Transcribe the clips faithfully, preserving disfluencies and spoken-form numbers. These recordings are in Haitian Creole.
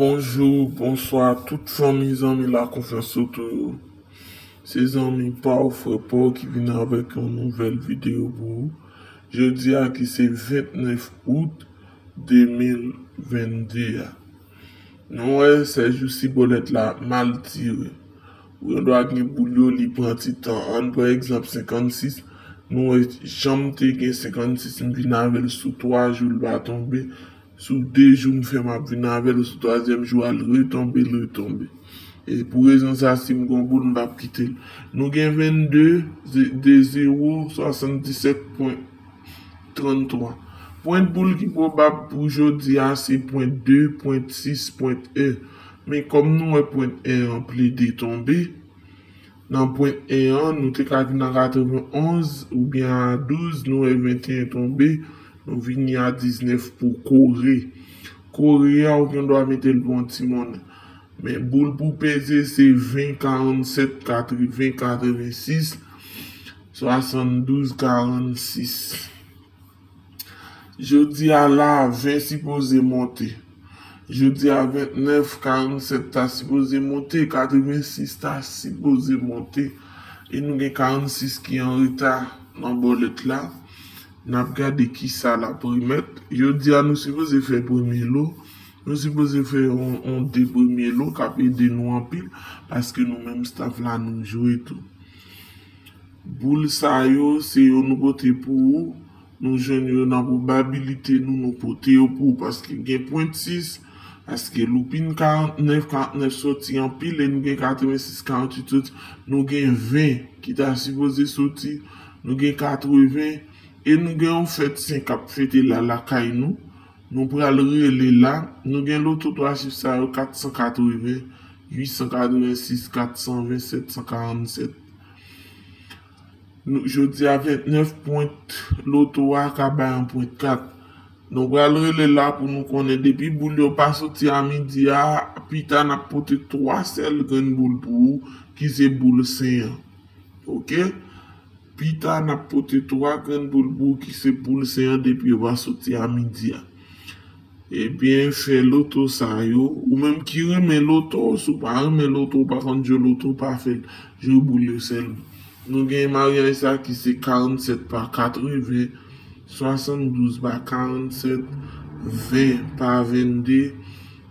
Bonjou, bonswa, tout fanmi, zanmi, lakonfyans otou yo. Se zanmi pa w, frè pa w ki vin avèk yon nouvèl videyo pou ou. Jodi a ki se vennèf out de mil vennde a. Nou wè, sèjousi bòlèt la mal tire. Ou gen dwa gen boul yo, li pran ti tan. Ann pran egzanp senkannsis. Nou wè, jan m te gen senkannsis, m vin avè l sou twa jou, l pa tonbe. Sou de jou m fè m ap vin avè l, sou twazyèm jou a, l retonbe, l retonbe. E pou rezon sa, si m gon boul, m p ap kite l. Nou gen vennde, de zewo, swasanndisèt pwen tranntwa. Pwent boul ki pwobab pou jodi a, se pwent de, pwent sis, pwent en. Men kòm nou wè pwent en an plede tonbe, nan pwen en an, nou te ka vin a katrevenonz oubyen a douz, nou wè venteyen tonbe, nou vini a diznèf pou kore. Kore a, ou gen dwa mete l pou yon ti monnen. Men boul pou peze, se ven, karannsèt, katreven, katrevensis, swasanndouz, karannsis. Jodi a la, ven sipoze monte. Jodi a, vennèf, karannsèt ta sipoze monte, katrevensis ta sipoze monte. E nou gen karannsis ki an reta nan bòlèt la. N ap gade kisa l ap remèt. Jodi a, nou sipoze fè premye lo. Nou sipoze fè yon, yon de premye lo k ap ede nou anpil, paske nou menm staff la, nou jwe tou. Boul sa yo, se yo nou pote pou ou. Nou jwenn yo nan pwobabilite nou, nou pote yo pou ou, paske gen pwent sis, paske loupin karannèf, karannèf soti anpil, e nou gen katrevensis, karannwit soti, nou gen ven ki ta sipoze soti, nou gen katreven, e nou gen yon fèt sen k ap fete la lakay nou. Nou pral rele la, nou gen loto twa chif sa yo, kat san katreven, uit san katrevensis, kat san ven, sèt san karannsèt. Nou, jodi a vennèf pwent loto a ka bay yon pwent kat. Nou pral rele la pou nou konnen depi boul yo pa soti a midi a, pita n ap pote twa sèl grenn boul pou ou, ki se boul sen an. Oke? Pita n ap pote twa grenn boul pou ou, ki se boul sen an, depi yo pa soti a midi a. Ebyen, fè loto sa yo. Ou menm ki renmen loto, si w pa renmen loto, ou pa konn jwe loto, pa fè l. Jwe boul yo sèlman. Nou gen maryaj sa ki se karannsèt pa katreven, swasanndouz pa karannsèt, ven pa vennde,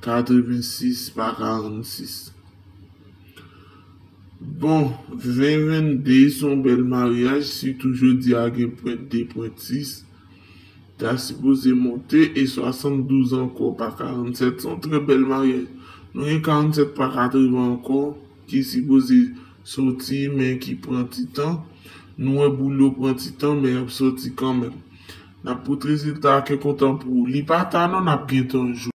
katrevensis pa karannsis. Bon, ven vennde se yon bèl maryaj, sitou jodi a gen pwent de, pwent sis. Ta sipoze monte e swasanndouz ankò pa karannsèt, se yon trè bèl maryaj. Nou gen karannsèt pa katreven ankò ki sipoze soti, men ki pran ti tan. Nou wè boul yo pran ti tan, men y ap soti kanmenm. N ap pote rezilta a kè kontan pou ou. Li pa ta non, n ap gen tan jwe.